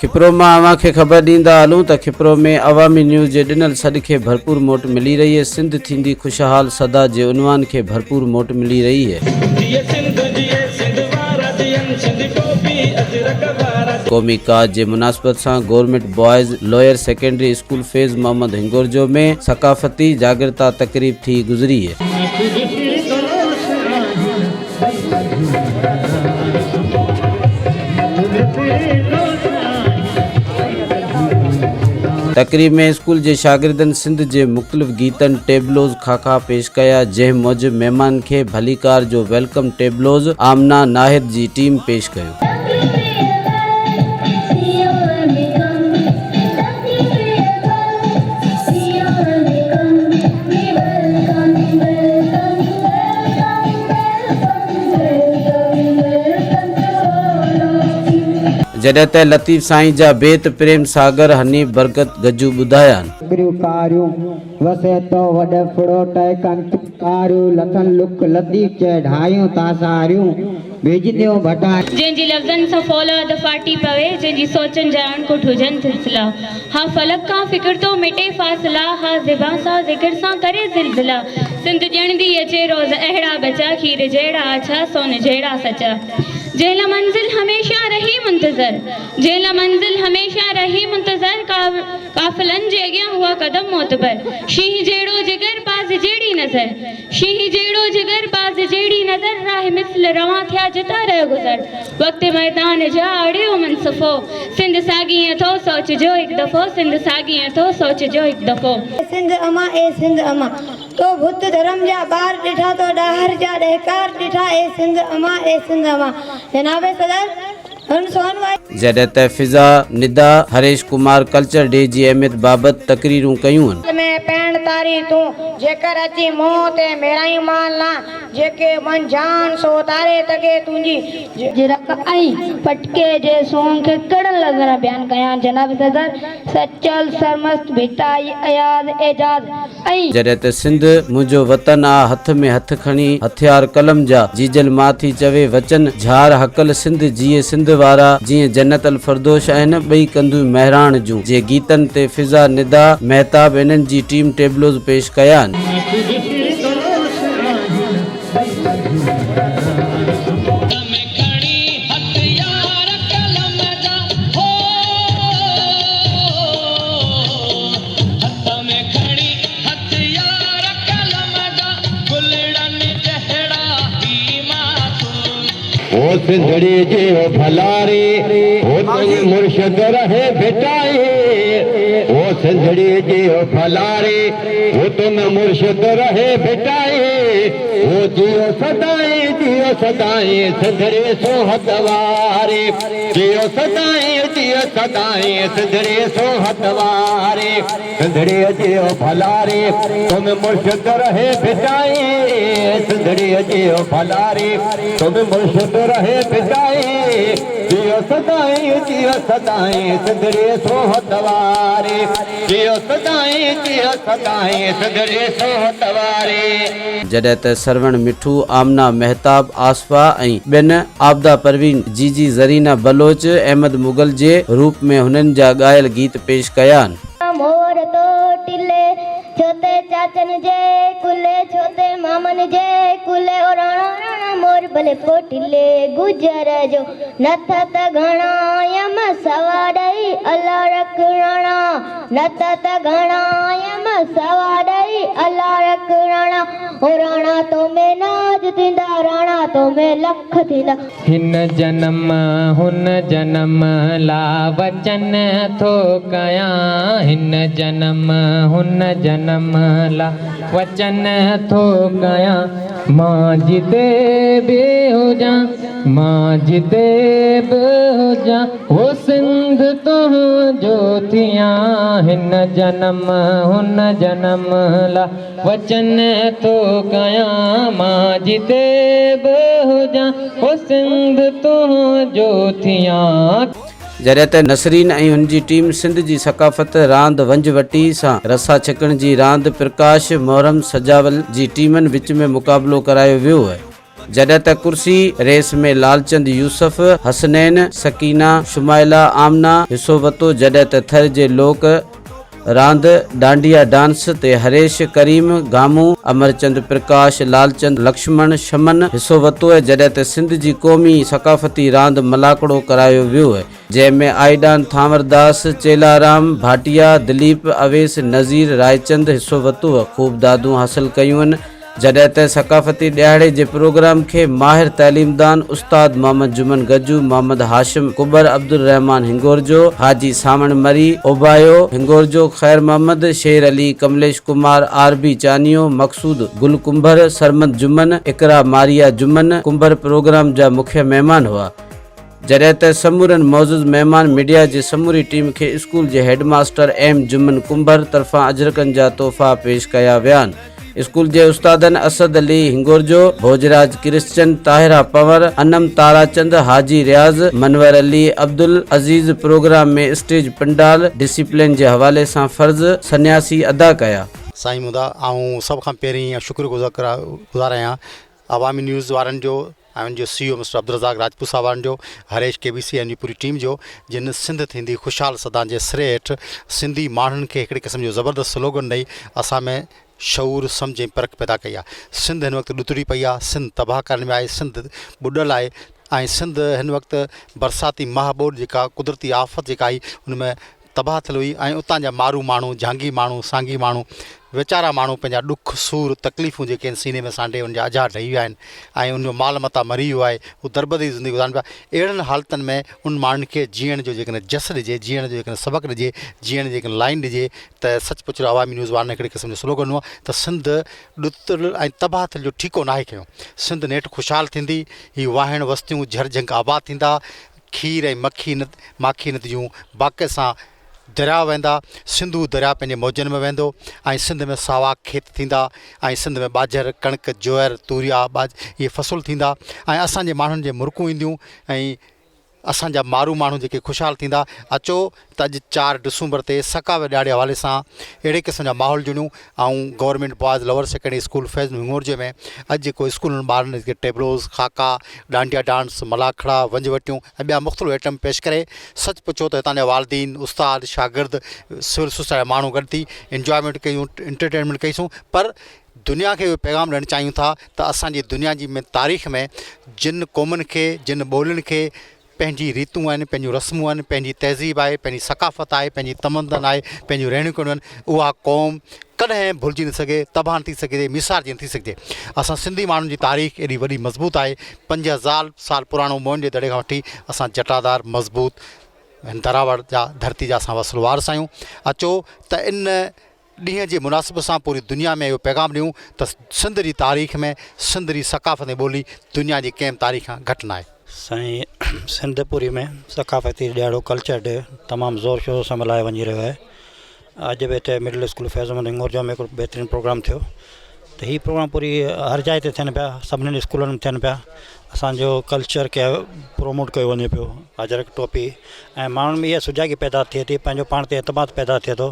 کپرو مان اوهان کي خبر ڏيندا هلون ته کپرو ۾ عوامي نيوز جي ڏنل سڏ کي ڀرپور موٽ ملي رهي سنڌ ٿيندي خوشحال صدا جي عنوان کي ڀرپور موٽ ملي رهي. قومي ڪاز جي مناسبت سان government boys lower secondary school Faiz Muhammad Hingorjo ۾ ثقافتي جاڳرتا تقريب ٿي گذري. تقريب ۾ اسڪول جي شاگردن سنڌ جي مختلف گيتن، ٽيبلوز، خاڪا پيش ڪيا، جنهن موجب مهمان کي ڀليڪار جو welcome tableaux Amna Nahid جي ٽيم پيش ڪيو. جڏهن ته لطيف سائين جا بيت پريم ساگر، حنيف برڪت گجو ٻڌايا. ٻريون ڪاريون، وسي تو وڏ ڦڙو ٽهڪن ٿيون ڪاريون، لٿن لک لطيف چئي ڍايون تاساريون، ڀيڄنديون ڀٽاريون. جنهن جي لفظن سان فولاد ڦاٽي پوي، جنهن جي سوچن جا اڻکٽ هجن سلسلا. ها فلڪ کان فڪر ٿو مٽي فاصلا، ها زبان سان ذڪر سان ڪري زلزلا. سنڌ ڄڻندي اچي روز اهڙا ٻچا، کير جهڙا اڇا، سون جهڙا سچا. جنهن لا منزل هميشه رهي منتظر، جنهن لا منزل هميشه رهي منتظر، قافلن جي اڳيان هئا قدم معتبر، شينهن جهڙو جگر باز جهڙي نظر، شينهن جهڙو جگر باز جهڙي نظر، راهه مثل روان ٿيا جتان رهه گذر، وقت مردان جا اڙيو منصفو، سنڌ ساڳي اٿو سوچجو هڪ دفعو، سنڌ ساڳي اٿو سوچجو هڪ دفعو. اي سنڌ اما اي سنڌ اما تو ڀت ڌرم جا ٻار ڏٺا تو ڏاهر جا ڏهڪار ڏٺا اي سنڌ اما اي سنڌ اما جناب صدر هن سون وائي. جڏهن ته فضا ندا هريش ڪمار ڪلچر ڊي جي اهميت بابت تقريرون ڪيون. ۾ پهڻ تاري تون، جيڪر اچي منهن تي ميرائين مال نه، جيڪي منجهان سو تاري تڳي تنهنجي. اجرڪ ۽ پٽڪي جي سونهن کي ڪهڙن لفظن ۾ بيان ڪيان؟ جناب صدر، سچل سرمست، ڀٽائي، اياز، اعجاز ۽. جڏهن ته سنڌ منهنجو وطن آ هٿ ۾ هٿ کڻي هٿيار قلم جا جيجل ماء ٿي چوي وچن جھار هڪل سنڌ جيئي سنڌ وارا جيئن جنت الفردوش آهن ٻئي ڪنڌيون مهراڻ جون جي گيتن تي فضا ندا مهتاب انهن جي ٽيم ٽيبلوز پيش ڪيا. هو سنڌڙي جي هو ڀلاري، هو تون مرشد رهي ڀٽائي. هو سنڌڙي جي هو ڀلاري، هو تون مرشد رهي ڀٽائي. هو جيئو سدائين جيئو سدائين سنڌڙي سونهن واري. جيئو سدائين جيئو سدائين سنڌڙي سونهن واري. سنڌڙيء جي او ڀلاري، تو ۾ مرشد رهي ڀٽائي. سنڌڙيء جي او ڀلاري، تو ۾ مرشد رهي ڀٽائي. جيئو سدائين جيئو سدائين سنڌڙيء سونهن واري. جيئو سدائين جيئو سدائين سنڌڙيء سونهن واري. جڏهن ته سروڻ مٺو، آمنه مهتاب، آصفه ۽ ٻين عابده پروين، جيجي زرينه بلوچ، احمد مغل جي روپ ۾ هنن جا ڳايل گيت پيش ڪيا. مور تو ٽلي، ڇوتي چاچن جي ڪلهي، ڇوتي مامن جي ڪلهي، او راڻا راڻا مور ڀلي پو ٽلي، گجر جو نٿ ته گهڻا يم سوا ڏئي الله رک راڻا، نٿ ته گهڻا يم سوا ڏئي الله رک راڻا، او راڻا تو ۾ ناز ٿيندا، راڻا تو ۾ لک ٿيندا. هن جنم هن جنم لا وچن ٿو ڪيان هن جنم هن جنم لا وچن ٿو ڪيان مان جتي به هجان مان جتي به هجان هو سنڌ تنهنجو ٿيان هن جنم هن جنم لا وچن ٿو ڪيان مان جتي به هجان او سنڌ تنهنجو ٿيان. جڏهن ته نسرين ۽ هن جي ٽيم سنڌ جي ثقافت راند ونجهه وٽي سان رسا ڇڪڻ جي راند پرڪاش، محرم، سجاول جي ٽيمن وچ ۾ مقابلو ڪرايو ويو. جڏهن ته ڪرسي ريس ۾ لالچند يوسف، حسنين، سڪينه، شمائله، آمنه حصو وتو جڏهن ته ٿر جي لوڪ راند ڊانڊيا ڊانس تي هريش، ڪريم، گامون، امرچند، پرڪاش، لالچند، لڪشمڻ، شمن حصو وتو جڏهن ته سنڌ جي قومي ثقافتي راند ملاکڙو ڪرايو ويو جنهن ۾ آئيڊان ٿانورداس، چيلارام ڀاٽيا، دليپ، اويس، نذير، رائچند حصو وتو خوب دادون حاصل ڪيون. جڏهن ته ثقافتي ڏهاڙي جي پروگرام کي ماهر تعليمدان استاد محمد جمن گجو، محمد هاشم ڪٻر، عبدالرحمان هنگورجو، حاجي سانوڻ مري، اوبايو هنگورجو، خير محمد، شير علي، ڪمليش ڪمار، آر بي چانيو، مقصود گل ڪنڀر، سرمد جمن، اقرا ماريا جمن ڪنڀر پروگرام جا مکيه مهمان هئا. جڏهن ته سمورن معزز مهمان ميڊيا جي سموري ٽيم کي اسڪول جي هيڊ ماستر ايم جمن ڪنڀر طرفان اجرڪن جا تحفا پيش ڪيا ويا. اسڪول جي استادن اسد علي هنگورجو، ڀوڄراج ڪرسچن، طاهره پنور، انم تاراچند، حاجي رياض، منور علي، عبدالعزيز پروگرام ۾ اسٽيج پنڊال، ڊسيپلين جي حوالي سان فرض سنياسي ادا ڪيا. سائين منهنجا آئون سڀ کان پهرين شڪر گذار آهيان عوامي نيوز وارن جو ۽ ان جو C O mister Abdul Razzaq Rajput صاحب وارن جو، هريش ڪي بي سي ۽ ان جي پوري ٽيم جو جن سنڌ ٿيندي خوشحال سدان جي سري هيٺ سنڌي ماڻهن کي هڪڙي قسم جو زبردست سلوگن ڏئي اسان ۾ شعور، سمجهه ۽ پرک پيدا ڪئي آهي. سنڌ هن وقت ڏتڙي پئي آهي، سنڌ تباهه ڪرڻ ۾ آهي، سنڌ ٻڏل آهي ۽ سنڌ هن وقت برساتي مها ٻوڏ جيڪا قدرتي آفت جيڪا آئي ان ۾ تباهه ٿيل هئي ۽ اتان جا مارو ماڻهو، جهانگي ماڻهو، سانگي ماڻهو، ويچارا ماڻهو پنهنجا ڏک سور تڪليفون جيڪي آهن سيني ۾ سانڍي ان جا اجها ڊهي ويا آهن ۽ ان جو مال متاع مري ويو آهي، هو دربدري زندگي گذارن پيا. اهڙن حالتن ۾ ان ماڻهن کي جيئڻ جو جيڪڏهن جس ڏجي، جيئڻ جو جيڪڏهن سبق ڏجي، جيئڻ جي جيڪڏهن لائين ڏجي ته سچ پچ عوامي نيوز وارن هڪڙي قسم جو سلوگن ڏنو آهي ته سنڌ ڏتل ۽ تباهه ٿيل جو ٺيڪو ناهي کنيو، سنڌ نيٺ خوشحال ٿيندي، هي واهڻ وستيون جهر جهنگ آباد ٿيندا، کير ۽ مکي ماکي ندي جون باقي سان درياء وهندا، سنڌو درياء پنهنجي موجن ۾ وهندو ۽ سنڌ ۾ ساوا کيت ٿيندا ۽ سنڌ ۾ ٻاجهر، ڪڻڪ، جوئر، توريا، ٻاجهر اهي فصل ٿيندا ۽ اسان جي ماڻهن جي مرڪون اينديون ۽ اسان جا مارو ماڻهو جيڪي خوشحال ٿيندا. اچو ته اڄ چار ڊسمبر تي ثقافت ڏهاڙي حوالي سان اهڙي قسم جا ماحول جڙيون ۽ government boys lower secondary school Faiz Hingorjo ۾ اڄ جيڪو اسڪولن ٻارن کي ٽيبلوز، خاڪا، ڏانڊيا ڊانس، ملاکڙا، ونجهه وٽيون ۽ ٻيا مختلف ائٽم پيش ڪري سچ پڇو ته هتان جا والدين، استاد، شاگرد، سول سوسائٽي جا ماڻهو گڏ ٿي انجوائمينٽ ڪيون انٽرٽينمينٽ ڪئي سون پر دنيا کي اهو پيغام ڏيڻ چاهيون ٿا ته اسان جي دنيا جي ۾ تاريخ ۾ جن قومن کي جن ٻولين کي پنهنجي ريتون آهن، پنهنجون رسمون آهن، پنهنجي تهذيب آهي، پنهنجي ثقافت آهي، پنهنجي تمدن آهي، پنهنجون رهڻيون ڪهڻيون آهن، اها قوم ڪڏهن ڀلجي نه سگهي، تباهه نه ٿي سگهجي، ميسارجي نه ٿي سگهجي. اسان سنڌي ماڻهن جي تاريخ ايڏي وڏي مضبوط آهي، 5000 سال پراڻو موئن جي دڙي کان وٺي اسان جٽادار مضبوط هن دراوڙ جا ڌرتي جا اسان اصل وارث آهيون. اچو ته ان ڏينهن جي مناسبت سان پوري دنيا ۾ اهو پيغام ڏيون ته سنڌ جي تاريخ ۾ سنڌ جي ثقافت ۽ ٻولي دنيا جي ڪنهن به تاريخ کان گهٽ ناهي. سائين سنڌ پوري ۾ ثقافتي ڏهاڙو ڪلچر ڊي تمام زور شور سان ملهايو وڃي رهيو آهي اڄ به هتي مڊل اسڪول فيض محمد هنگورجا ۾ هڪڙو بهترين پروگرام ٿيو ته هي پروگرام پوري هر جاء تي ٿين پيا سڀني اسڪولن ۾ ٿين پيا اسانجو ڪلچر کي پروموٽ ڪيو وڃي پيو اجرڪ ٽوپي ۽ ماڻهن ۾ اها سجاڳي پيدا ٿئي ٿي پنهنجو پاڻ تي اعتماد پيدا ٿئي ٿو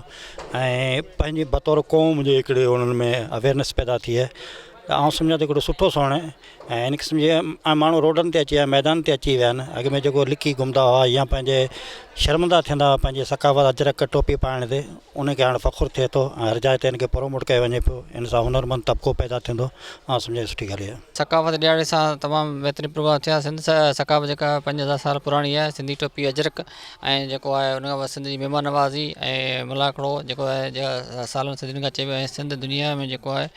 ۽ پنهنجي بطور قوم جي هڪڙي انهن ۾ اويئرنيس پيدا ٿئي ته آئون سمجهان ٿو هڪڙو سٺو سهڻي ۽ ان قسم جي ۽ ماڻهو روڊن تي اچي ويا ميدان تي اچي ويا آهن اڳ ۾ جيڪو لڪي گهمندا هئا يا پنهنجي شرمندا ٿيندا هئا پنهنجي ثقافت اجرڪ ٽوپي پائڻ تي ان کي هاڻي فخر ٿئي ٿو ۽ هر جاء تي ان کي پروموٽ ڪيو وڃي پيو ان سان هنرمند طبقو پيدا ٿيندو آئون سمجهان سٺي ڳالهه آهي. ثقافت ڏهاڙي سان تمام بهترين پروگرام ٿيا سنڌ ثقافت جيڪا 5000 سال پراڻي آهي سنڌي ٽوپي اجرڪ ۽ جيڪو آهي ان کان پوء سنڌ جي مهمان نوازي ۽ ملاکڙو جيڪو آهي سالن صدين کان چئبو آهي سنڌ دنيا ۾ جيڪو آهي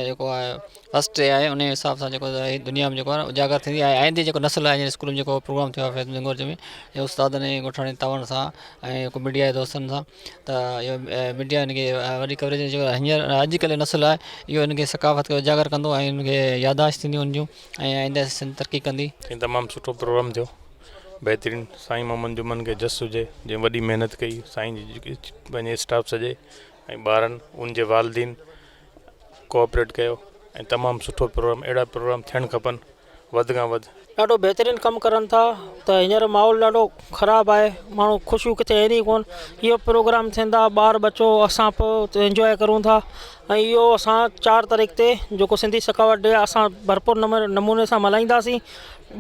جيڪو آهي فرسٽ آهي ان حساب سان جيڪو آهي دنيا ۾ جيڪو آهي اجاگر ٿيندي آهي آئندي جيڪو نسل آهي اسڪول ۾ جيڪو پروگرام ٿيو آهي فيض هنگورجي ۾ استادن ۽ ڳوٺاڻي تعاون سان ۽ ميڊيا جي دوستن سان ته اهو ميڊيا ان کي وڏي ڪوريج جيڪو هينئر اڄڪلهه جو نسل آهي اهو ان کي ثقافت کي اجاگر ڪندو ۽ ان کي ياداشت ٿينديون ان جون ۽ آئنده سنڌ ترقي ڪندي. سائين تمام سٺو پروگرام ٿيو بهترين سائين محمد جمن کي جس هجي جنهن وڏي محنت ڪئي سائين جي پنهنجي اسٽاف سڄي ۽ ٻارن ان جي والدين ڪوآپريٽ ڪيو ۽ تمام سٺو پروگرام اهڙا پروگرام ٿيڻ کپن وڌ کان وڌ. ڏاڍو بهترين ڪم ڪرن ٿا ته هينئر ماحول ڏاڍو خراب آهي ماڻهو خوشيون ڪٿي آهن ئي ڪونه اهو پروگرام ٿين ٿا ٻار ٻچو اسان به انجواءِ ڪرون ٿا ۽ اهو اسان چار تاريخ تي جيڪو سنڌي ثقافت ڊي آهي اسان ڀرپور نموني سان ملهائينداسين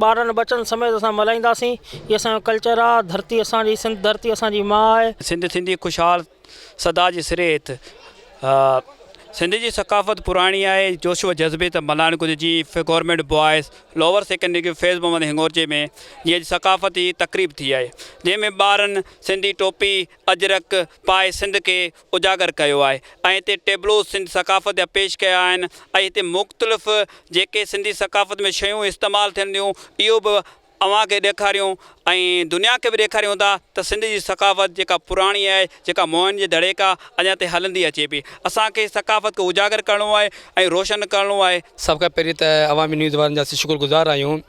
ٻارن ٻچن سميت اسان ملهائينداسين هي اسان جو ڪلچر آهي ڌرتي اسان جي سنڌ ڌرتي اسان جي ماءُ آهي. سنڌ ٿيندي خوشحال سدا جي سري هت سنڌ جي ثقافت پراڻي آهي جوش و جذبي ته ملهائڻ گهرجي جي government boys lower secondary Faiz Muhammad هنڱورجي ۾ جيئن ثقافتي تقريب ٿي آهي جنهن ۾ ٻارن سنڌي ٽوپي اجرڪ پائي سنڌ کي اجاگر ڪيو آهي ۽ هتي ٽيبلوز سنڌ ثقافت جا پيش ڪيا آهن ۽ هتي مختلف جيڪي سنڌي ثقافت ۾ شيون استعمال ٿين ٿيون اهو به اوهان کي ڏيکاريون ۽ دنيا کي به ڏيکاريون ٿا ته سنڌ جي ثقافت جيڪا پراڻي آهي جيڪا موهن جي دڙي کان اڃا تائين هلندي اچي پئي اسان کي ثقافت کي اجاگر ڪرڻو آهي ۽ روشن ڪرڻو آهي. سڀ کان پهرين ته عوامي نيوز وارن جا اسين شڪر گذار آهيون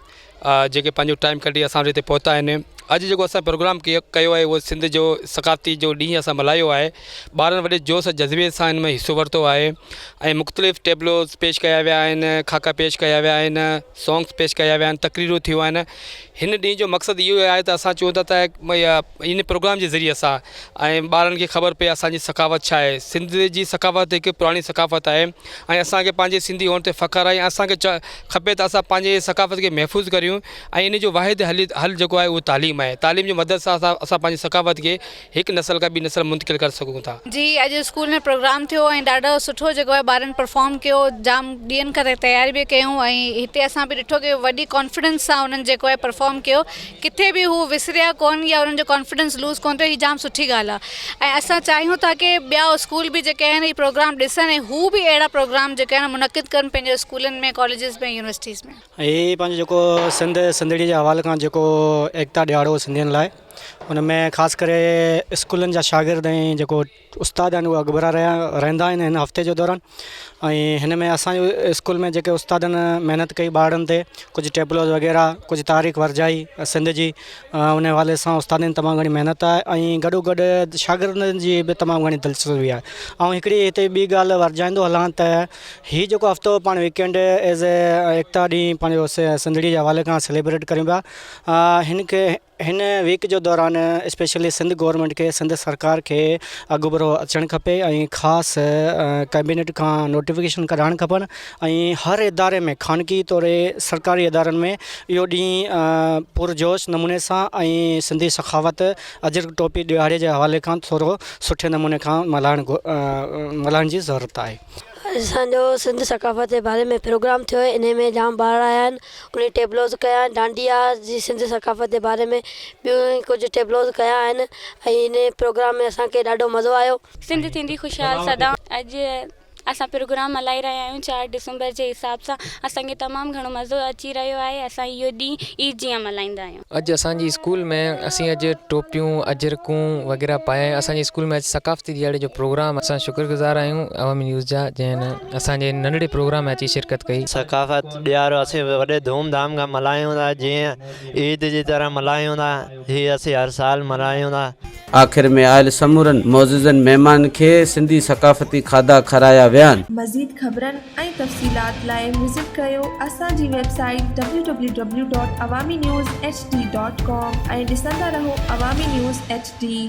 جيڪي پنهنجو ٽائيم ڪڍي اسان وٽ هتي پهتا آهن اڄ جيڪو اسان پروگرام ڪيو آهي اهو سنڌ جو ثقافتي جو ڏينهن اسان ملهايو آهي ٻارن وڏي جوش ۽ جذبي سان ان ۾ حصو ورتو آهي ۽ مختلف ٽيبلوز پيش ڪيا ويا آهن خاڪا پيش ڪيا ويا آهن سانگس پيش ڪيا ويا آهن تقريرون ٿيون آهن هن ڏينهن جو مقصد اهو آهي ته اسان چون ٿا ته ان پروگرام جي ذريعي سان ۽ ٻارن کي خبر پئي اسان جي ثقافت ڇا آهي سنڌ جي ثقافت هڪ پراڻي ثقافت آهي ۽ اسان کي پنهنجي سنڌي هئڻ تي فخر آهي ۽ اسان کي کپي ته اسان پنهنجي ثقافت کي محفوظ ڪريون ۽ ان جو واحد حل حل جيڪو آهي اهو تعليم آهي تعليم جي مدد سان اسان اسان پنهنجي ثقافت کي هڪ نسل کان ٻي نسل منتقل ڪري سگهون ٿا. جي اڄ اسڪول ۾ پروگرام ٿيو ۽ ڏاڍو سٺو جيڪو آهي ٻارن پرفارم ڪيو جام ڏينهن کان تياري به ڪيون ۽ هتي اسان به ڏٺو ڪي وڏي ڪانفيڊنس سان انهن جيڪو آهي پرفارم ڪيو ڪٿي به هو وسريا ڪون يا انهن جو ڪانفيڊنس لوز ڪون ٿيو هي جام سٺي ڳالهه آهي ۽ اسان چاهيون ٿا ڪي ٻيا اسڪول به جيڪي آهن هي پروگرام ڏسن ۽ هو به اهڙا پروگرام جيڪي آهن منعقد ڪن پنهنجي اسڪولن ۾ ڪاليجز ۾ يونيورسٽيز ۾. هي پنهنجو جيڪو سنڌ سنڌڙي جي حوالي کان جيڪو ايڪتا ڏهاڙو سنڌين لاء ان ۾ خاص ڪري اسڪولن جا شاگرد ۽ جيڪو استاد آهن اهي اڳڀرا رهيا رهندا آهن هن هفتي جي دوران ۽ هن ۾ اسانجو اسڪول ۾ جيڪي استادن محنت ڪئي ٻارڙن تي ڪجهه ٽيبلوز وغيره ڪجهه تاريخ ورجائي سنڌ جي ان حوالي سان استادن تمام گهڻي محنت آهي ۽ گڏو گڏ شاگردن جي به تمام گهڻي دلچسپي آهي ۽ هڪڙي هتي ٻي ڳالهه ورجائيندو هلان ته هي جيڪو هفتو پاڻ ويڪينڊ ايز اي ايڪتا ڏينهن پنهنجو سنڌڙي جي حوالي کان سيليبريٽ ڪريون پيا هن کي هن ويڪ جو دوران اسپيشلي سنڌ گورنمينٽ کي سنڌ سرڪار کي اڳڀرو اچڻ کپي ۽ خاص ڪيبينيٽ کان نوٽيفڪيشن ڪڍائڻ کپن ۽ هر اداري ۾ خانگي توڙي سرڪاري ادارن ۾ اهو ڏينهن پرجوش نموني سان ۽ سنڌي سخاوت اجرڪ ٽوپي ڏهاڙي جي حوالي کان ٿورو سٺي نموني کان ملهائڻ ملهائڻ جي ضرورت آهي. اسان جو سنڌ ثقافت جي باري ۾ پروگرام ٿيو آهي انهي ۾ جام ٻار آيا آهن انهي ٽيبلوز ڪيا آهن ڊانڊيا جي سنڌ ثقافت جي باري ۾ ٻيون ڪجهه ٽيبلوز ڪيا آهن ۽ انهي پروگرام ۾ اسان کي ڏاڍو مزو آيو. سنڌ ٿيندي خوشحال سدا. اڄ اسان پروگرام ملهائي رهيا آهيون چار ڊسمبر جي حساب سان اسان کي تمام گهڻو مزو اچي رهيو آهي اسان اهو ڏينهن عيد جيان ملهائيندا آهيون. اڄ اسان جي اسڪول ۾ اسين اڄ ٽوپيون اجرڪون وغيره پائي اسان جي اسڪول ۾ اڄ ثقافتي ڏيهاڙي جو پروگرام اسان شڪر گذار آهيون عوامي نيوز جا جنهن اسان جي ننڍڙي پروگرام ۾ اچي شرڪت ڪئي. ثقافت ڏيهاڙو اسين وڏي ڌوم ڌام کان ملهايون ٿا جيئن عيد جي طرح ملهايون ٿا هي اسين هر سال ملهايون ٿا. آخر ۾ آيل سمورن معززن مهمانن کي سنڌي ثقافتي کاڌا کارايا ويا. مزيد خبرن ۽ تفصيلات لاء وزٽ ڪريو اسان جي website W W W dot Awami news H D dot com ۽ ڏسندا رهو عوامي نيوز ايڇ ڊي.